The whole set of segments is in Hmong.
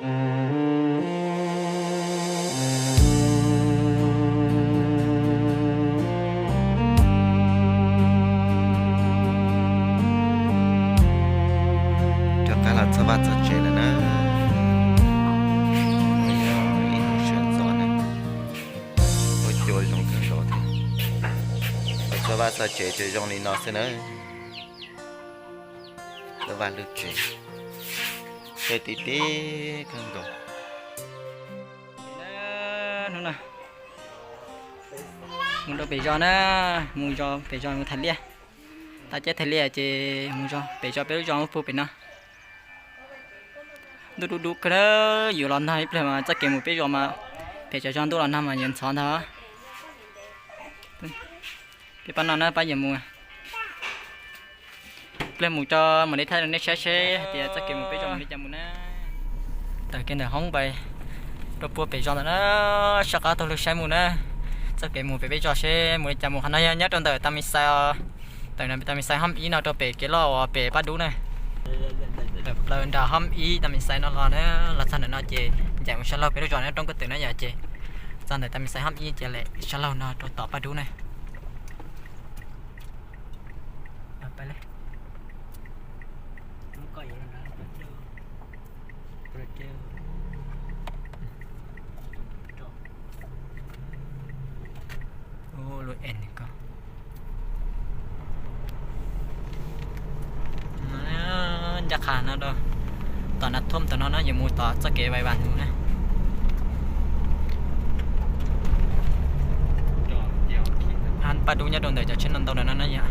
Rov qab los txog vaj txog tsev lawm na. Ib hnub sawv ntxov na, ua cua zoo kawg nkaus thiab. Los txog vaj txog tsev ces zoo li no xwb na. Lub vaj lub tsev, tej tib tib kawg nkaus. Hnub no mus rau pem zos na, mus zos pem zos mus thais liaj. Tau ceb thais liaj ces mus zos pem zos, peb lub zos muab pug pem no. Ntuj dub dub kawg, yuav los nag ib pliag mas txoj kev mus peb zos mas pem cov zos ntuj los nag mas yuav ntxhov ntag. Peb pab no na pab yuav mus. Pliag mus tso mam li thaij rau nej saib seb hais tias txoj kev mus peb zos mus li cas mus na. Tawm kiag ntawm hoob pais rau puag pem zos ntawm na, soj qab taug lw saib mus na. Txoj kev mus pem peb zos seb mus li cas mus. Qhov no yog nyob rau ntawm Tam Mis Xais os. Tawm ntawm Tam Mis Xais hom ib no rau pem kev loj uas pem Paj Dub na. Tawm plaws nram hom ib Tam Mis Xais no los na, los txog ntawm no ces ncaim mus sab laug pem lub zos na, Roob Kub Twm na yom, ces txog ntawm Tam Mis Xais hom ib ces lem sab laug no rau tom Paj Dub na. Lub es ko ncaj qha no rau tom Nas Thom tom no na, yuav mus tom txoj kev Vais Vas mus na. Paj Dub nyob rau ntawm cov tsheb no ntau ntawm no na yom.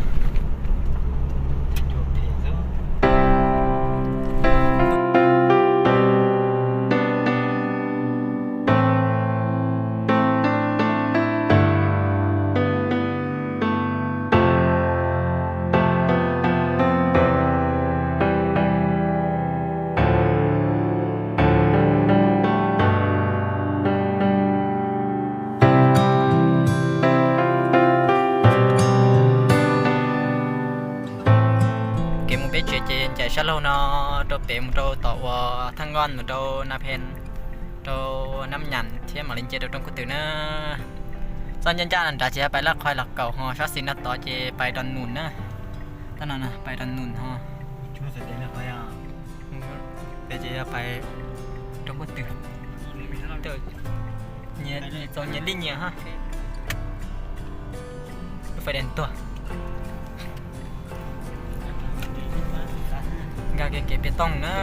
Kev mus peb tsev ces ncaim sab laug no rau pem mus rau tom uas Thaj Nkoj mus rau Nas Phees, rau Nab Nyas thiab mam li nce rau Roob Kub Twm na. Txoj ncaj ncaj no nrad ces yog pais Laj Qhais Los Kaum, ho sab xis no tod ces pais Dom Num na. Tab no pais Dom Num ho peb ces yog pais Roob Kub Twm. Nyias txaus nyias lij nyias ha. Lub fais dees tuag. Nkag kiag kev pia tooj na.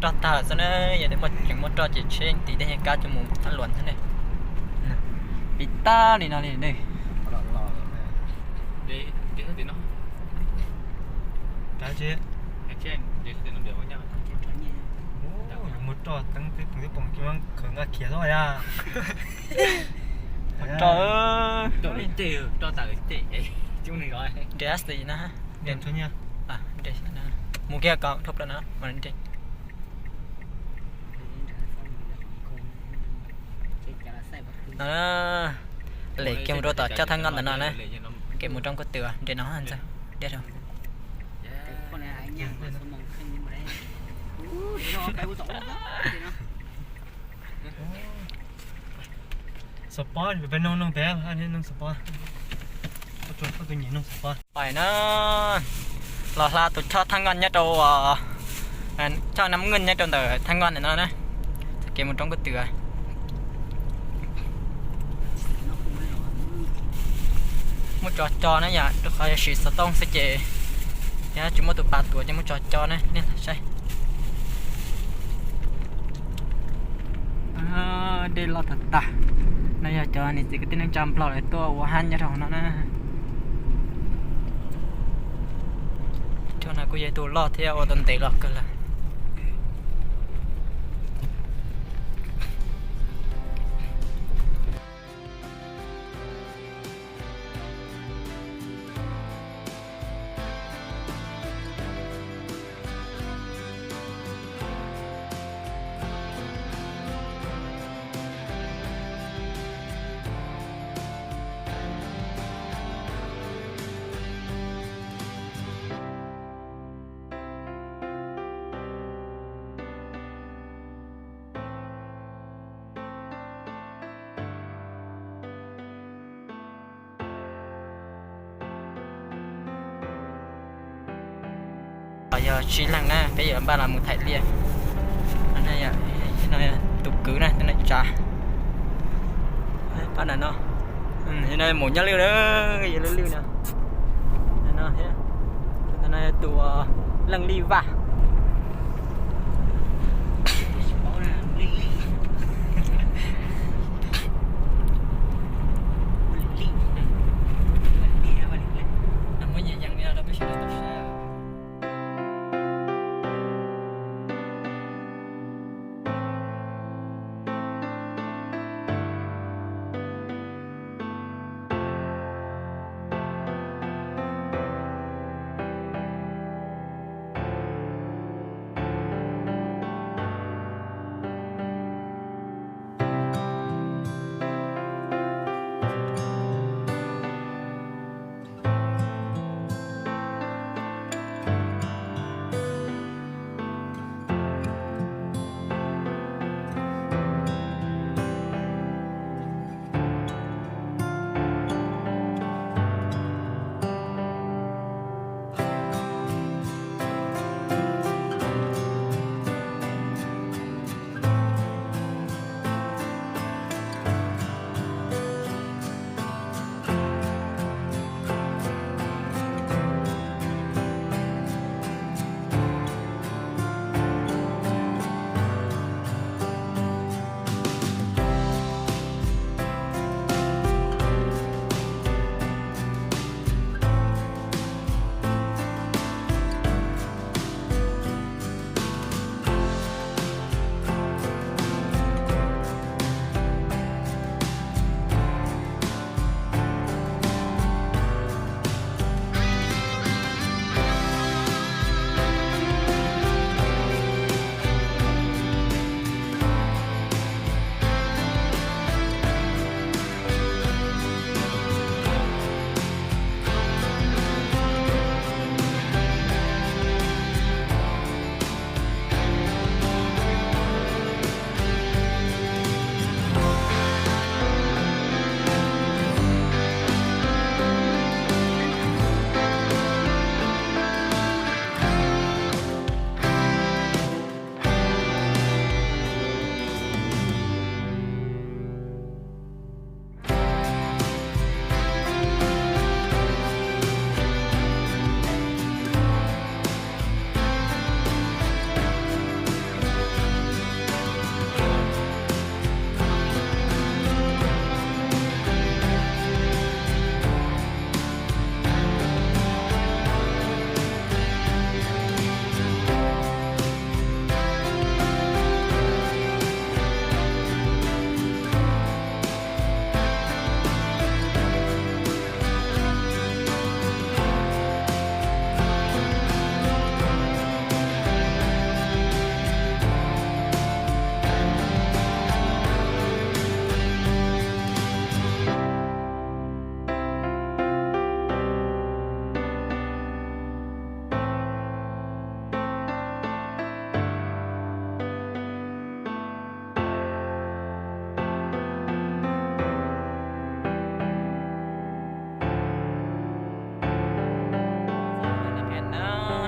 Roj tag xwb na, yog tias muaj tseem muaj roj ces tsheb nti tej nyuag kab coj mus thab luas xwb ne. Pib tag li no li ne. Muaj roj teeb tib poom kis mas khaws nqa khiav xwb ya. Muaj roj. Nres xwb na. Mus kiag kom dhau plaws no mas nres. No, lem kiag mus rau tom choj Thab Nkoj ntawm no na. Kev mus Roob Kub Twm nres no ntxawg deb rau. Xav pom peb noog noog peb, noog xav pom. Pais na, los hla tus choj Thab Nkoj nyob rau, choj Nab Nwj nyob rau ntawm Thab Nkoj ntawm no na. Txoj kev mus Roob Kub Twm. Muaj tso co na yom, rau qhov yog siv xov tooj xwb ces yog tsis muaj tus pas tuav ces muaj tso co na nej saib. Dej loj tag tag. No yog cov niam txiv kwv tij neej tsa Nplog lawv tuaj ua hab nyob rau hauv no na. Cov no Kuj yog ib tug loj thiab ua tau ntev los kawg lawm. Yog tsib leeg na, peb yuav npaj los mus Thaim Liaj. Tus kwv na, tus neej tsa. Pab no, no, mus nyob lwj na, yog lwj lwj no. No, no yog tus Leej Lij Vaj.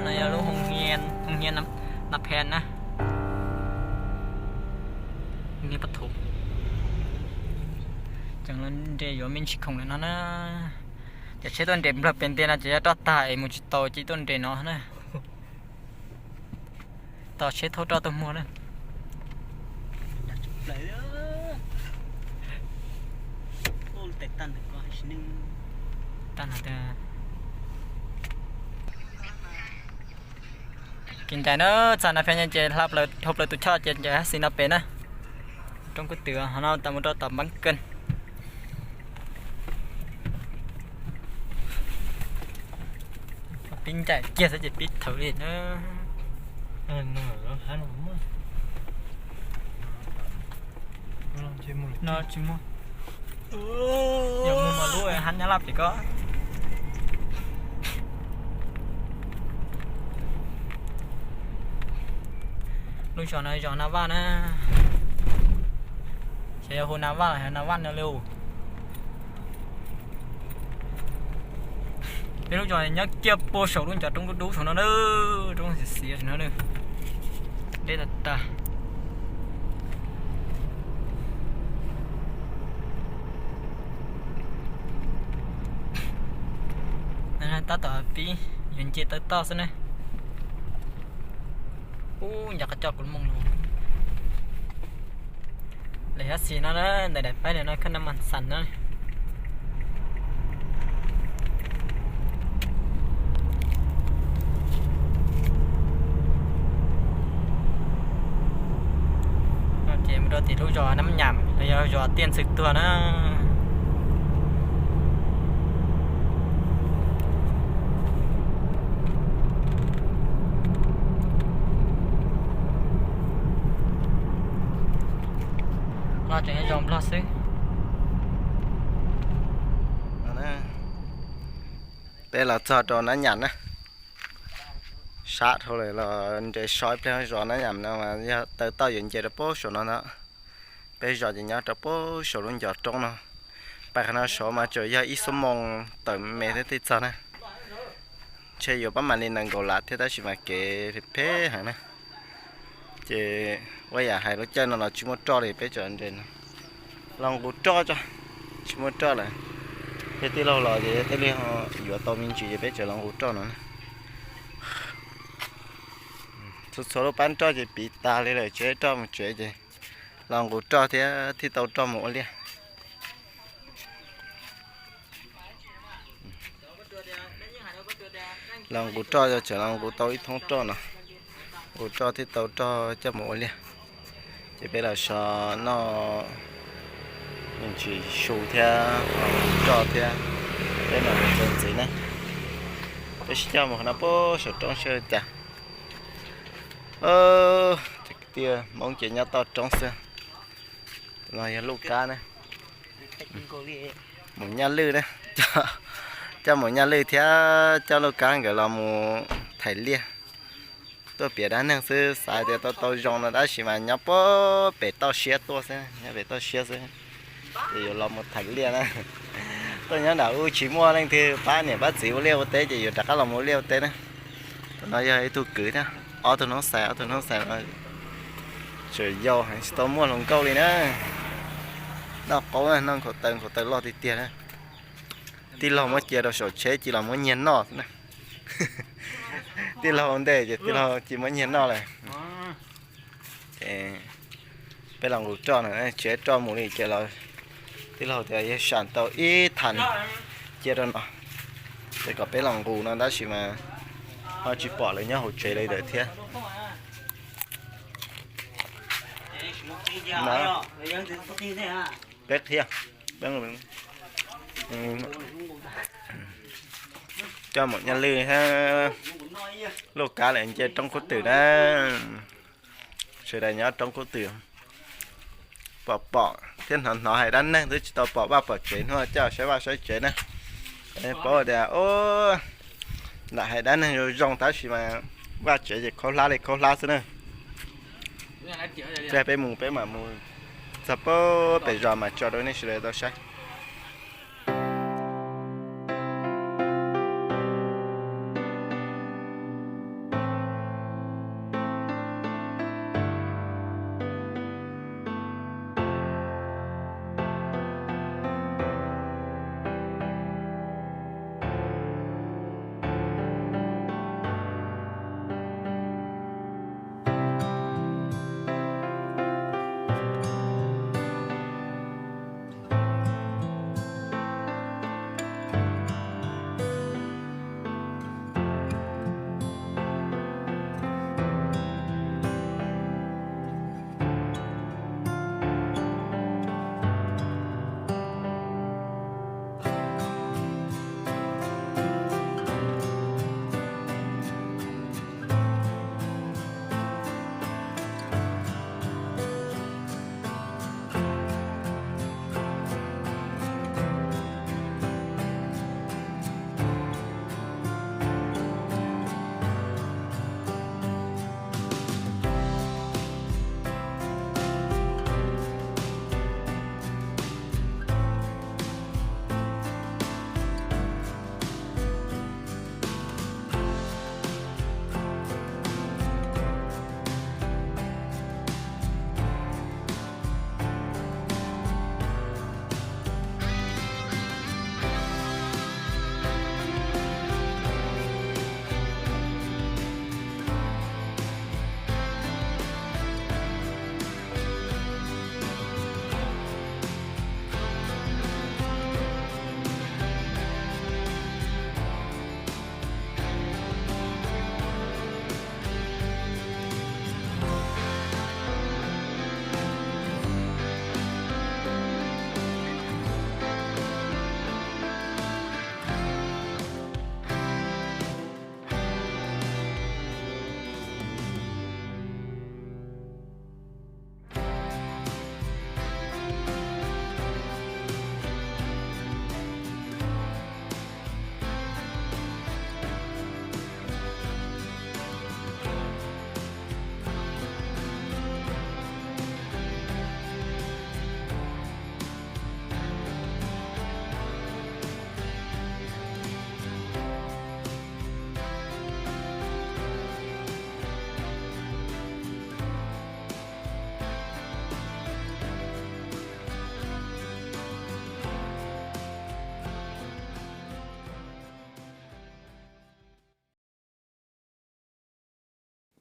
No yog lub hoo hias Nab Phen na, hoo hias Pab Thum. Tseem los nres yuav me ntsis khoom lawm no na. Ces tsheb tuaj nres nplawg pem ntiag no ces yog roj tag es mus tsis tau ces tuaj nres no na. Tos tsheb thauj roj tuaj muag na. Tag no. Ces ncaim na, txog no peb nyob ces hla plaws, dhau plaws tus choj ces ncaim hab xis no pem na. Roob kub twm ho no tas mus rau tom Npaab Keej. Pib ncaim kiag xwb ces pib thawm li na. No tsis muaj. Yog muaj mas lub hab Nyab Laj pem ko. Lub zos no zos Nas Vaj na. Xyov yog hu Nas Vaj los yog Nas Vaj no li. Peb lub zos nyob kiag puag saum lub ncov roob dub dub saum no na, roob xiav xiav saum no na. Deb tag tag. Tab tom pib yuav nce taw toj xwb ne. Ub, nco qab coj kuv lub moo lug. Lawm hab xis no na, ntawm daim paib ntawm no khab na mas xas na. Ces mus rau tim lub zos Nab Nyam los yog zos Tiaj Ntxwg Tuag na. Los tseem yog zos Nplog xwb. Peb los txog rau Nab Nyam na. Sab dhau lawm los nres so ib pliag, zos Nab Nyam no mas yog taw toj yuav nce rau puag saum no ntag. Peb zos ces nyob rau puag saum lub ncov roob no. Pais qhov no saud mas tseem yog ib xuab moos tawm me thiab thiaj txog na. Ntshe yuav pab mam li nees nkaum lam thiab tab sis mas kev phem phem heev na. Ces ua yam hais lub caij no los tsis muaj roj li, peb tseem nres no los nqus roj tso, tsis muaj roj lawm. Yog tij laug los ces yog tej lub yuav tau me ntsis ces peb tseem los nqus roj no na. Txhua txhua lub pab roj ces piv tas li lawm, tsev roj mus tsev ces los nqus roj thiab thiaj tau roj mus ua liaj. Los nqus roj, tseem los nqus tau ib thoob roj no, nqus roj thiaj tau roj coj mus ua liaj. Ces peb los so noj me ntsis su thiab roj thiab, peb mam mus txog ntxiv na. Peb sib coj mus qhov no puag saum roob seb cas. Tiag, Hmoob ces nyob toj roob xwb. No yog Luj Kab na. Mus Nyaj Lwj na. Coj Mus Nyaj Lwj thiab coj Luj Kab nkawd los mus thaiv liaj. Tuaj piav dab neeg xwb, xav tias tau tau zoo no tab sis mas nyob puag pem toj siab tuaj xwb, nyob pem toj siab xwb. Ces yuav los mus thaiv liaj na. Tuaj nyob nram ub tsis muaj leej twg pab niam pab txiv ua liaj ua teb ces yuav rov qab los mus ua liaj ua teb na. Tus no yog ib tug kwv thiab, ob tug noob xais, ob tug noob xais no tseem yau heev tsis tau muaj hluas nkauj li na. Noj qaub na, noj nkhaus taw, nkhaus taw loj tiag tiag na. Tij laug muab cia rau saum tsheb cia los muab nyiag noj na. Tij laug ntej ces tij laug cia muab nyiag noj lawm. Ces peb los nqus roj no, tsis roj mus li ces los, tij laug tias yog sam tau ib thaj cia rau no, ces kom peb los nqus no tab sis mas ho tsis pom lawv nyob hauv tsev li ntawd thiab. Peb qhia, peb, Coj Mus Nyaj Lwj thiab Luj Kab lawm nce roob kub twm na. Sawv daws nyob roob kub twm pom pom thiab hnov hnov hais dab neeg twb tsis tau pom vaj pom tsev, hnub no coj saib vaj saib tsev na. Paub tias lam hais dab neeg zoo zoo tab sis mas vaj tsev ces khaub hlab li khaub hlab xwb na. Peb mus peb mam mus txog pem zos mas tso rau nej sawv daws tau saib.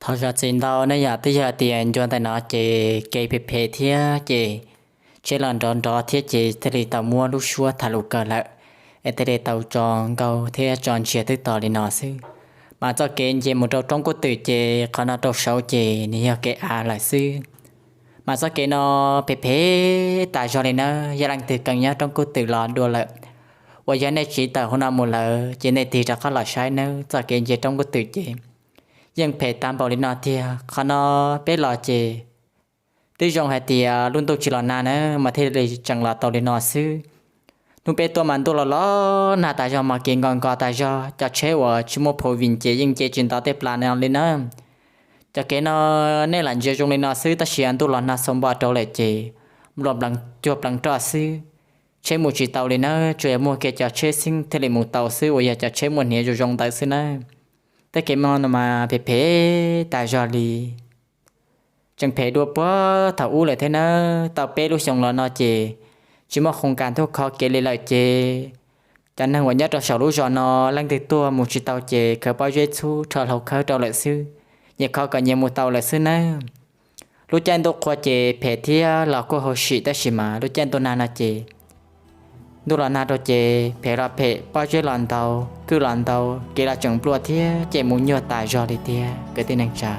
Thov zam txim ntau na yom, twb yog hais tias ncua ntawm no ces kev phem phem thiab ces tsheb los nrov nrov thiab ces thiaj li tau muab lub suab tham lus kawg lawm, es thiaj li tau tso nkauj thiab tso ntsiag twb to li no xwb. Mas txoj kev nce mus rau roob Kub Twm ces qhov no rau saud ces nws yog kev av lawm xwb. Mas txoj kev no phem phem tas zog li nawb, yog leej twg kheev nyob roob Kub Twm los dua lawm uas yog nej tsiv tawm hauv no mus lawm ces nej tig rov qab los saib nawb, txoj kev nce roob Kub Twm ces yeej phem tag npaum li no tiag. Qhov no peb los ces twb zoo hais tias lub ntuj tsis los nag na mas thiaj li tseem los tau li no xwb. Hnub peb tuaj mas ntuj los los nag tas zog mas kev nkos nkos tas zog, cov tsheb uas tsis muaj phaum vim ces yeej nce tsis nto tej plas no li na. Cov kev no nej lam ntsia zoo li no xwb tab sis ntuj los nag xau npo rau lawm ces luag cuag pleev roj xwb, tsheb mus tsis tau li nawb, tsuas yog muaj kiag cov tsheb xeeb thiaj li mus tau xwb uas yog cov tsheb muaj hniav zoo zoo ntawd xwb nawb. Tej kev no mas phem phem tas zog li. Tseem phem dua puag thaum ub lawm thiab nawb, tau peb lub xyoos los no ces tsis muaj khoos kas ntuj kho kev li lawm ces cov neeg uas nyob rau saum lub zos no leej twg tuaj mus tsis tau ces khaws pob zeb txhub rho hlau khawb rau lawm xwb, nyias kho kom nyias mus tau lawm xwb nawb. Lub caij ntuj qhua ces phem thiab los kuj hauv sim tab sis mas lub caij ntuj nag no ces ntuj los nag rau ces phem los phem, pob zeb los ntau, kwj los ntau, kev los tseem nplua thiab ces mus nyuaj tas zog li tiag kwv tij neej tsa.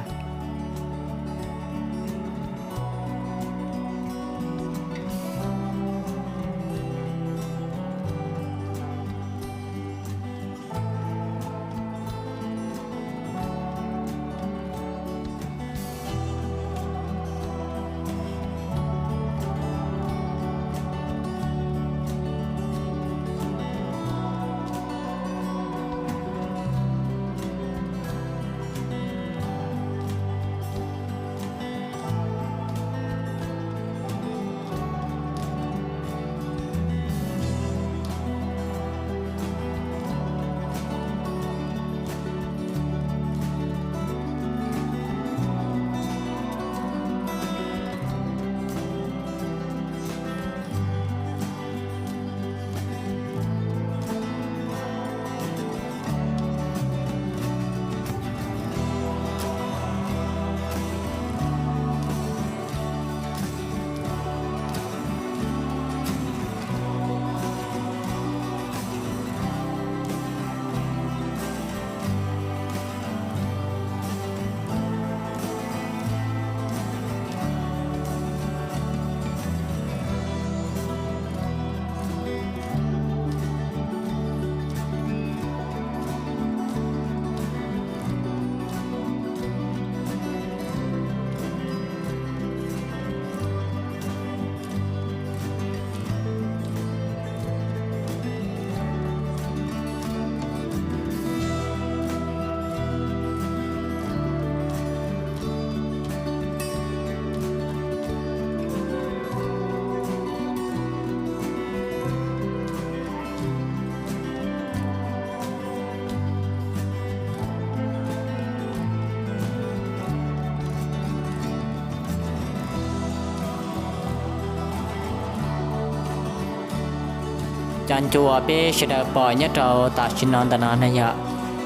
Cov ncua peb sawv daws pom nyob rau tam sim no ntawm no na yom,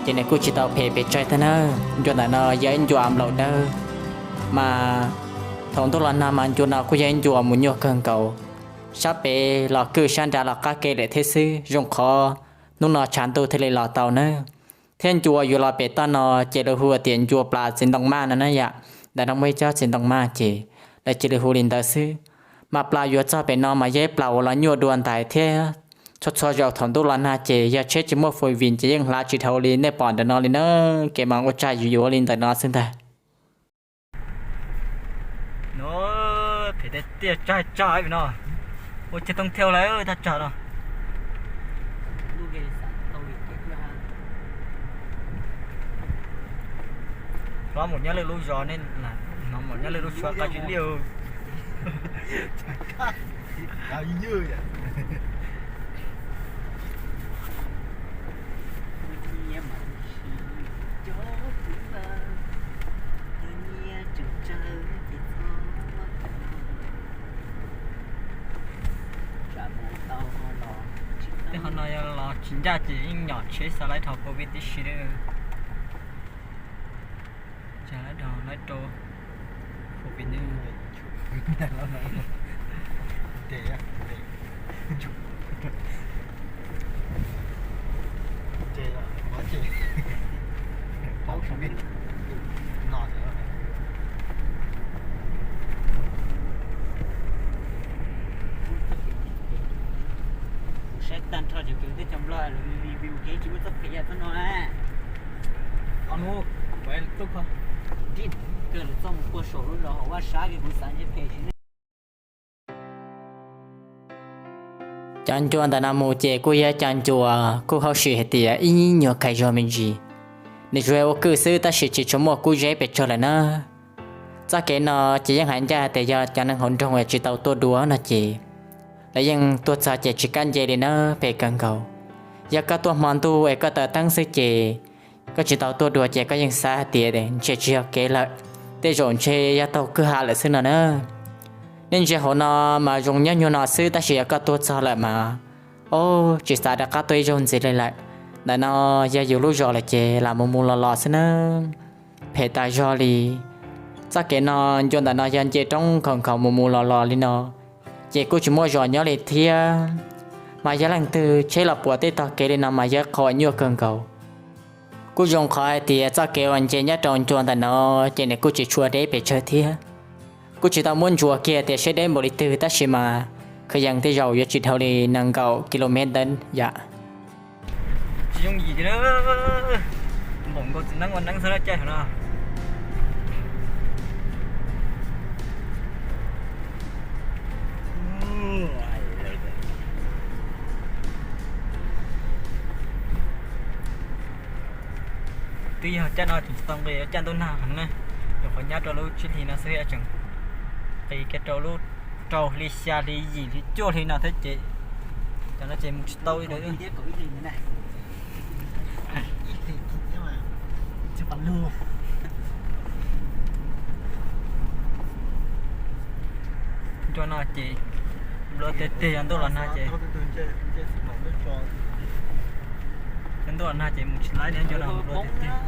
ces nws kuj tsis tau phem pes tsawg thiab nawb. Ncua ntawm no yog ib ncua nplaum dawb, mas thaum ntuj los nag mas ncua no kuj yog ib ncua mus nyuaj kawg nkaus. Sab pem los kwj sab nrad los qab ke lawm thiab xwb, zoo qhov hnub no tshav ntuj thiaj li los tau nawb. Thiab ncua yuav los pem toj no ces lawv hu tias ncua plas txiv ntoo maj no na yom, ntawm no muaj ib tsob txiv ntoo maj ces lawv cia li hu li ntawd xwb. Mas plas yuav txog pem no mas yog ib plas uas los nyuaj dua ntais thiab txhua txhua zaus thaum ntuj los nag ces yog tsheb tsis muaj four wheel ces yeej hlav tsis dhau li nej pom ntawm no li na. Kev mas ua tsag yuav yuav li ntawm no xwb ntag. No, phem tiag tiag, tsag tsag no, ua kiag toob thiaj lawm thaj tsam no. Hlob mus nyob lwm lub zos ne, hnov mus nyob lwm lub suav qab tsis liaj. Tej qhov no yog los tsis ncaj ces yeej nyom tsheb xa laib dhau covid tib si lawm. Tsam lawv Rau lawv rau hauv pis nws. Kuv saib tag nrho cov kwv tij cov Nplog lawv review kev tsis muaj txoj phem yam txoj no na. Kawg lawv txoj mus puag saum lub zos hauv vaj sab kiag kuv xav ntshe phem tsis ne. Cov ncua ntawm no mus ces kuj yog cov ncua kuj hauj sim hais tias ib nyuag khais zog me ntsis. Nws tsuas ua kwj xwb tab sis tsis tshua muaj kub zeb pes tsawg lawm na. Txoj kev no ces yeej hais ncaj hais tias yog cov neeg hauv nroog uas tsis tau tuaj dua no ces lawv yeej tuaj txog ces tsis kam nce li na, phem kawg nkaus. Yog koj tuaj hmo ntuj es koj taws teeb xwb ces koj tsis tau tuaj dua ces koj yeej xav hais tias ntshe tsis yog kev lawm, tej zaum ntshe yog taug kwj ha lawm xwb no na. Nej ntsia hauv no mas zoo nyob nyuag no xwb tab sis yog koj tuaj txog lawm mas, o, tsis xav rov qab tuaj ib zaug ntxiv li lawm. Ntawm no yog yus lub zos lawm ces lam mus mus los los xwb na. Phem tas zog li. Txoj kev no ncua ntawm no yog nce roob nkhaus nkhaus mus mus los los li no, ces kuj tsis muaj zos nyob li thiab. Mas yog leej twg tsheb los puas tej tog kev li no mas yog qhov nyuaj kawg nkaus. Kuj zoo qhov hais tias txoj kev uas nce nyob rau ncua ntawm no ces nws kuj tsis tshua deb pes tsawg thiab. Kuj tsis tau muab ntsuas kiag tias seb deb npaum li twg tab sis mas kwv yees tej zaum yuav tsis dhau li nees nkaum kilomev ntawd yam. Tsis yooj yim li, npaum nkaus txiv neeb ua neeb xwb na caij no. Twb yog caij no tseem tsis tau nqis caij ntuj nag heev na, nyuam qhuav nyab rau lub tsib hlis no xwb tseem nqis kiag rau lub rau hli xya hli yim hli cuaj hli no thiab ces cov no ces mus tsis tau li. Ncua no ces nplua tiag tiag, yog ntuj los nag ces, yog ntuj los nag ces mus tsis laib li, ncua no nplua tiag tiag.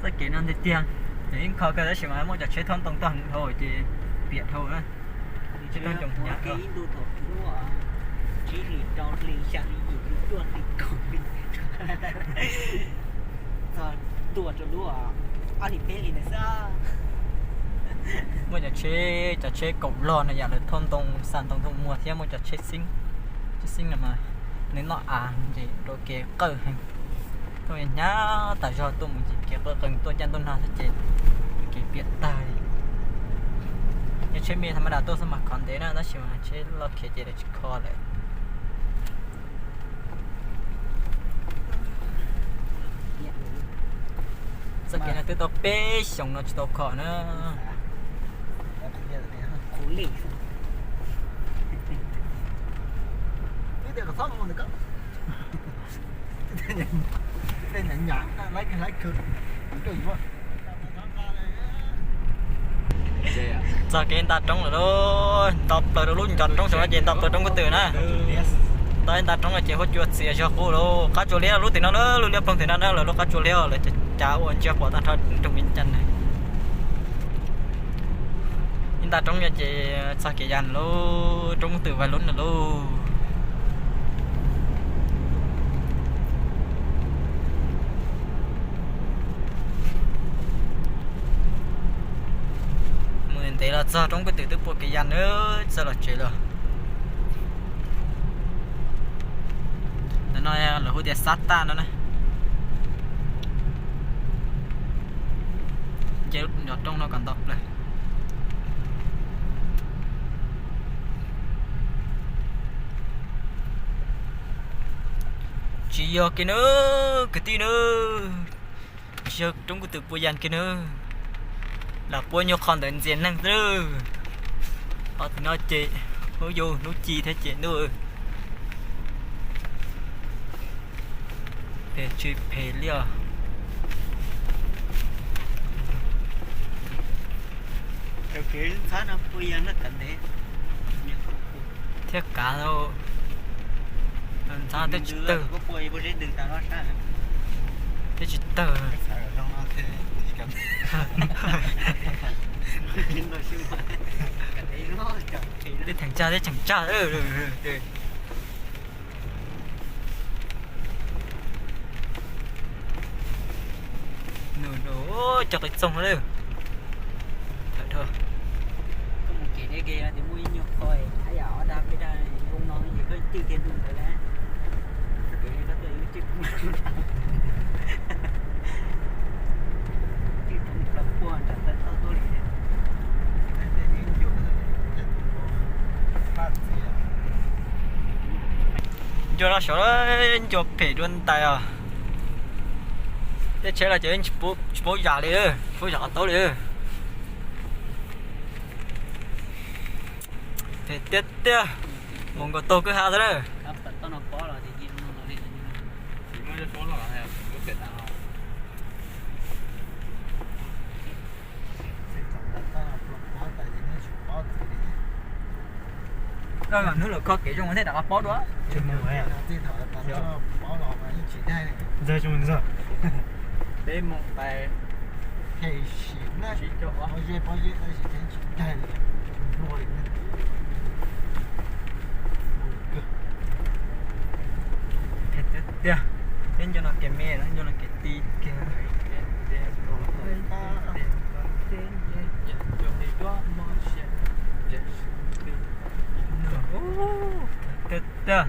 Txoj kev no tiag tiag, ces ib qho kawg tab sis mas muaj cov tsheb thoob ntoo tag dhau ces piam dhau na. Tsheb thoob ntoo hnyav dhau. Tsib hlis rau hli xya hli yim hli cuaj hli kaum hli, txog ntua rau lub ob hlis peb hlis ntawd xwb. Muaj cov tsheb, cov tsheb kaum log no yam lawv thoob ntoo xa ntoo tuaj muag thiab muaj cov tsheb xeeb, tsheb xeeb no mas nws noj av ces rau kev qawj heev. Tuaj hnyav tas zog tuaj mus ces kev qawj qees, tuaj caij ntuj nag xwb ces kev piam tag li. Yog tsheb me tha ma das tuaj xwb mas khov ntev na tab sis mas tsheb loj khiav ces lawv tsis kho lawm. Txoj kev no twb tau peb xyoos no tsis tau kho na. Txog kev nta roob lawm lauj, nto plaws rau lub ncov roob saum no ces nto plaws roob Kub Twm na. Nto ib nta roob no ces huab cua txias zog qub lauj, qab tsuas liab lub tim no na, lub liab ploog tim no na, lawv lub qab tsuas liab lawv cav ua ntsiag pom tag nrho nroog Vias Cas na. Ib nta roob no ces txog kev ya lauj, roob Kub Twm Vais Lub na lauj. Mus ntev los txog roob Kub Twm twb pua kev ya na, txog los tsev lawm. Ntawm no lawv hu tias Xab Taj no na. Nce lub ncov roob no kom nto plaws. Tsis yog kiag nawb kwv tij nawb, tsis yog roob Kub Twm pua ya kiag nawb. Lam pua nyuag qho ntawd ntxias neeg xwb. Qhov tim no ces hnub yau hnub ci thiab ces ntuj, phem tsis phem li os. Cov kev ntxhab no pua ya na, kav ntev. Thiab kav ntxhab thiab tsis tawg, thiab tsis tawg. Thiab theem tsaj thiab cheem tsaj. Nws cog qis txoog lawm. Koj mus kev deb ke tias muaj ib nyuag qho haj yam ob dag peb dag zoo no es koj twj kiag ntu ntawd lawm. Koj twj kiag ntu ntawd, twj roob plaws puag nram taw toj tuaj li. Ncua no saud ncua phem dua ntais os. Tej tsheb los ces tsis paub yam li, tsis paub yam qhov tau li. Phem tiag tiag, mus nkaus taug kwj ha xwb na. Hnub lawm kho kev zoo thiab rov qab paub dua. Ntxawg zoo ntxawg. Peb mus tais, tiag tiag, peb nco no kev me, nco no kev ti kiag. Tiag tiag.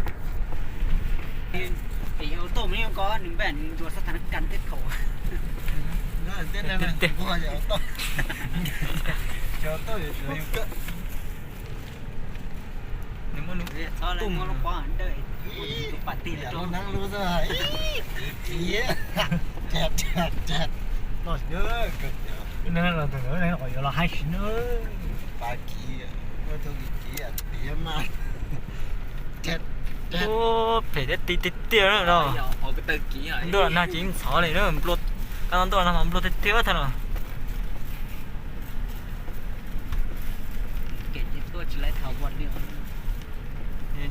Ces yog auto mas yeej koj nws npaj nws ntsuas sab tag nab kas tej thaum. Nws muaj lub, muaj lub pob dawb, muaj tus pas tig lawm rau neeb lub xwb. Yuav los haib siv na. Pas kiv, muaj tus kiv kiv tiag mas. Phem thiab ti tiag tiag na no. Ntuj los nag ces yeej ntxhov li na, kab ntuj los nag mas nplua tiag tiag tag no.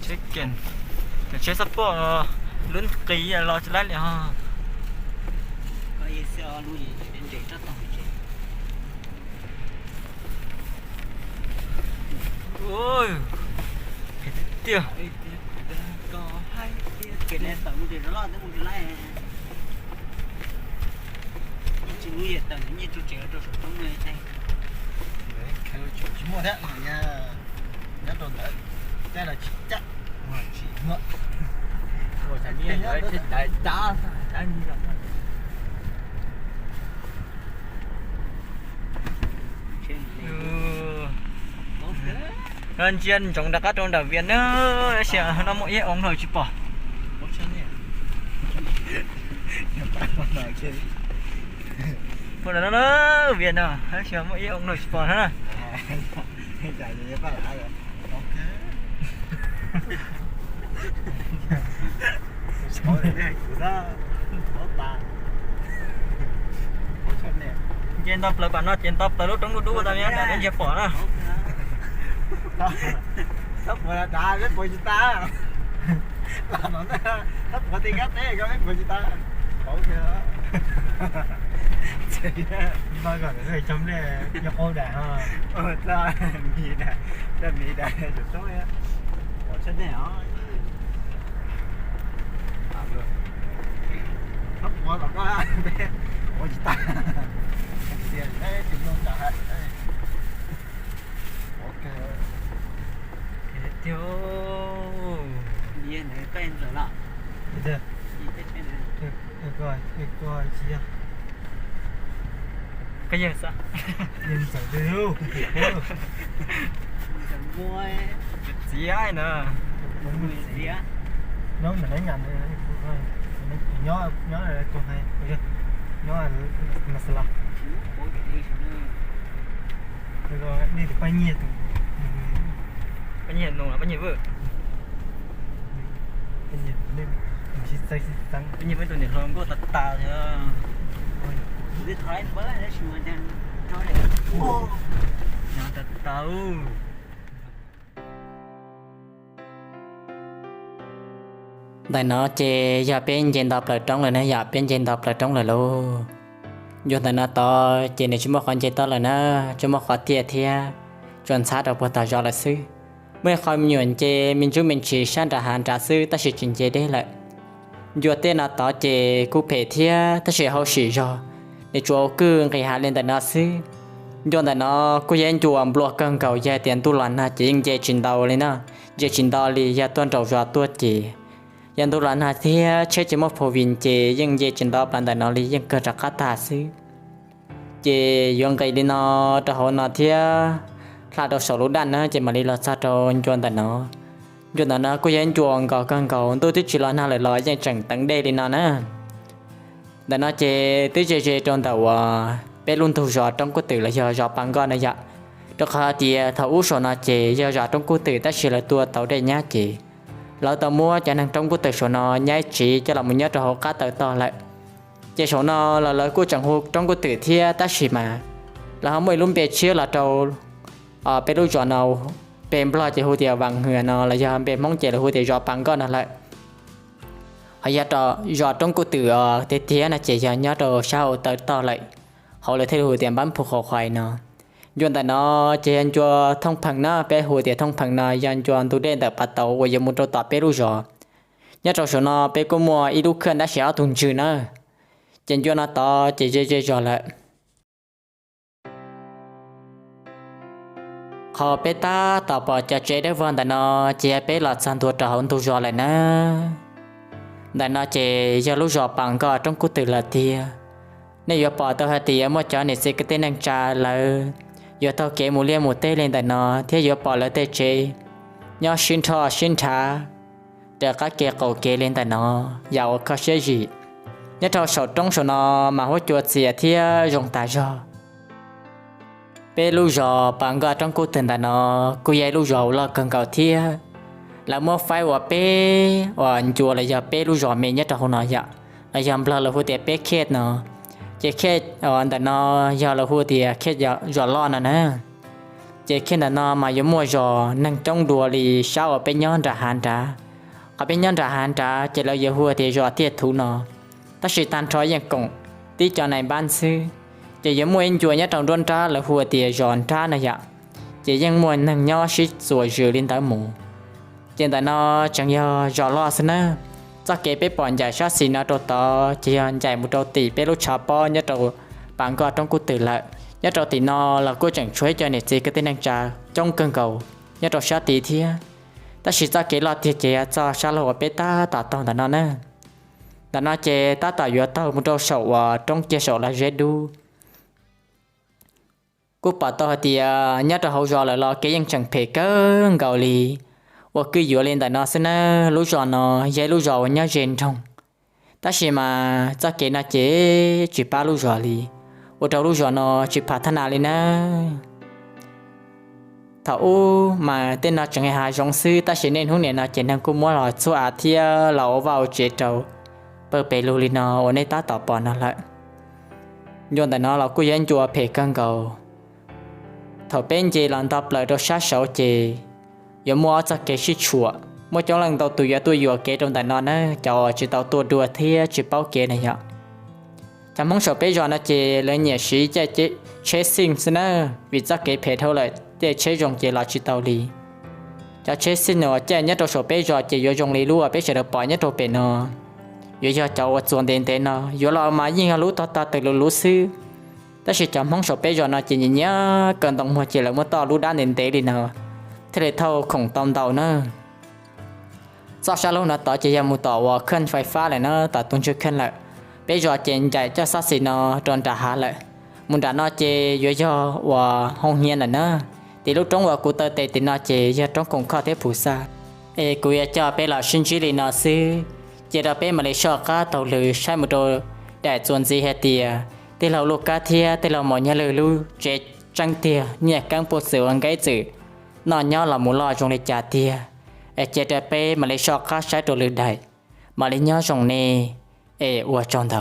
Tsheb, tsheb xab poj lub qis los tsis laib li ho. Phem tiag tiag. Tsis muaj thiab, nyob rau ntawd, caij los tsis caij, tsis muaj. No ntsia ntsoov rov qab rau nram Vias na, tab sis no muaj ib oo hlau tsis pom. Pom no, Vias no tab sis muaj ib oo hlau tsis pom na. Nce nto plaws pam no ces nto plaws lub roob dub dub tau, nram peb ntsia pom na. Tab puas dav peb puas tsis tas. Los no tab puas tej kab teb ko peb puas tsis tas. Npaj kom cov nplej yog qau dam, txaj mi dam, txaj mi dam, pom tsheb nej os. Tab puas los koj peb puas tsis tas. Tias tus zoo tas. Tiag, ntawd koj ntxawm los? Koj yawg xav, yawg ntxawm li, txiv na. Nyob ntawm neb nyam, nyob, nyob ko hais, nyob Masala. Nej tus paj nyiag tus, paj nyiag nus, paj nyiag vwj. Paj nyiag, paj nyiag vwj tus niam hluas nkauj tas tas. Nyob tas tas. Ntawm no ces yog peb nce nto plaws roob lawm na yom, peb nce nto plaws roob lawm lauj. Ncua ntawm no tod ces nws tsis muaj qhov nce toj lawm na, tsis muaj qhov tiaj thiab, tsuas ntxhab rau puag tom zos lawm xwb. Muaj ib qho me nyuam nce me ntsuj me ntsis sab nram hav nrad xwb tab sis tsis nce deb lawm. Ncua tej no tod ces kuj phem thiab tab sis hauj sim zog, nws tsuas ua kwj nqis hav li ntawm no xwb. Ncua ntawm no kuj yog ib ncua nplua kawg nkaus, yog tias ntuj los nag ces yeej nce tsis ntau li na, nce tsis nto li yog tuaj nraum zos tuaj ces. Yog ntuj los nag thiab tsheb tsis muaj four wheel ces yeej nce tsis nto plaws ntawm no li, yeej kawg rov qab tag xwb. Ces yuav nqis li no rau hauv no thiab hla rau saum lub daj na ces mam li los txog rau ncua ntawm no. Ncua ntawm no kuj yog ib ncua nkaus kawg nkaus, ntuj twb tsis los nag lawm los yeej tseem teev dej li no na. Ntawm no ces twb ze ze rau ntawm uas peb lub ntug zos Roob Kub Twm los yog zos Pas Nkoj no yom. Rau qhov hais tias thaum ub saum no ces yog zos Roob Kub Twm tab sis lawv tua tau dej nyab ces lawv tau muab cov neeg Roob Kub Twm saum no nyab tsiv coj los mus nyob rau hauv qab taw tog lawm. Ces saum no los lawv kuj tseem hu Roob Kub Twm thiab tab sis mas lawv ho muaj ib lub npe tshiab los rau peb lub zos no, npe Nplog ces hu tias Vas Hwm no los yog npe Hmoob ces lawv hu tias zos Pas Nkoj no lawm. Ho yog zos Roob Kub Twm tiag tiag no ces yog nyob rau sab hauv taw tog lawm, hauv lawv thiaj li hu tias Npab Phu Qhov Qhuais no. Ncua ntawm no ces yog ncua Thooj Phees na, peb hu tias Thooj Phees no yog ncua ntug dej ntawm Pas Tauv uas yuav mus rau tom peb lub zos. Nyob rau saum no peb kuj muaj ib lub khaj tab sis ob tug ntswg na. Ces ncua no tod ces ze ze zog lawm. Qhov peb tab tom pom cov tsev dawb vog ntawm no ces yog peb los txog ntua rau hauv ntug zos lawm na. Ntawm no ces yog lub zos Pas Nkoj Roob Kub Twm lawm tiag. Nej yuav pom tau hais tias muaj cov niam txiv kwv tij neej tsa lawv yuav taug kev mus liaj mus teb li ntawm no thiab yuav pom lawv tej tsev nyob sib nrho sib nrhav raws qab kev qaum kev li ntawm no, yam uas kho siab zim. Nyob rau saum roob saum no mas huab cua txias thiab zoo tas zog. Peb lub zos Pas Nkoj Roob Kub Twm ntawm no kuj yog ib lub zos uas loj kawg nkaus thiab. Lawv muab faib ua peb uas ncua los yog peb lub zos me nyob rau hauv no yom, los yog Nplog lawv hu tias peb khej no. Ces khej ntawm no yog lawv hu tias khej zos loj no na. Ces khej ntawm no mas yuav muaj zos neeg coob dua li sab uas peb nyob nram hav nrad. Qhov peb nyob nram hav nrad ces lawv yuav hu tias zos Tiaj Thuv no, tab sis tag nrho yeej koom tib co nais npab xwb. Ces yuav muaj ib ncua nyob rau nruab nrab lawv hu tias zos Nrab no yom, ces yeej muaj neeg nyob sib txuas zws li ntawd mus. Ces ntawm no tseem yog zos loj xwb na. Txoj kev peb pom ncaim sab xis no rau tod ces yog ncaim mus rau tim peb lub tshav pob nyob rau Pas Nkoj Roob Kub Twm lawm. Nyob rau tim no los kuj tseem tshuav ib co niam txiv kwv tij neej tsa coob kawg nkaus nyob rau sab tid thiab. Tab sis txoj kev loj tiag ces yog txoj sab laug uas peb tab tom taug ntawm no na. Ntawm no ces tab tom yuav taug mus rau saum uas roob kiag saum lawv zeb dub. Kuj pom tau hais tias nyob rau hauv zos lawm los kev yeej tseem phem kawg nkaus li. Ua kwj yuav li ntawm no xwb na, lub zos no yog ib lub zos uas nyob ze nroog, tab sis mas txoj kev no ces tsis pab lub zos li, ua rau lub zos no tsis pham thab nas li na. Thaum ub mas tej no tseem hav zoov xwb, tab sis niaj hnub nim no ces neeg kuj muab los txhua av thiab los ua vaj ua tsev rau pawg pes lug li no uas nej tab tom pom no lawm. Ncua ntawm no los kuj yog ncua phem kawg nkaus. Thaum peb nce los nto plaws rau sab saud ces yuav muaj ob txoj kev sib tshuam, muaj coob leej ntau tus yuav tuaj yuam kev rau ntawm no na, cov uas tsis tau tuaj dua thiab tsis paub kev na yom. Cov Hmoob saum peb zos no ces lawv nyiam siv caij tsheb xij xwb na, vim txoj kev phem dhau lawm, caij tsheb zoo ces los tsis tau li. Cov tsheb xij uas caij nyob rau saum peb zos ces yuav zoo li lub uas peb sawv daws pom nyob rau pem no, yuav yog cov uas txuas ntev ntev no, yuav los mas yeej yog lub tog tog tawm luv luv xwb. Tab sis cov Hmoob saum peb zos no ces nyiam nyiam kaw ntoo muag ces lawv muab toj lub dab ntev ntev li no thiaj li thauj khoom tau ntau na. Txoj sab laug no tod ces yog mus tom uas khej fais fab lawm na, tom tus ntswg khej lawm. Peb zos ces ncaim coj sab xis no rau nram hav lawm. Mus nram no ces yuav yog uas hoo hnia lawm na. Tim lub roob uas kuv taw tes tim no ces yog roob Koom Khoj thiab Phuv Xaj. Es kuv yuav coj peb los sib ntsib li no xwb, cia rau peb mam li soj qab taug lw saib mus rau daim txuas ntxiv hais tias tij laug Luj Kab thiab tij laug Maum Nyaj Lwg lub tsev tseeb tiag Nyiaj Keeb Puj Txwm ua Nkeeb Txwm noj nyob los mus loj zoo li cas tiag. Es cia rau peb mam li soj qab saib rau lwm daim. Mam li nyob zoo nej, es ua tsaug ntau.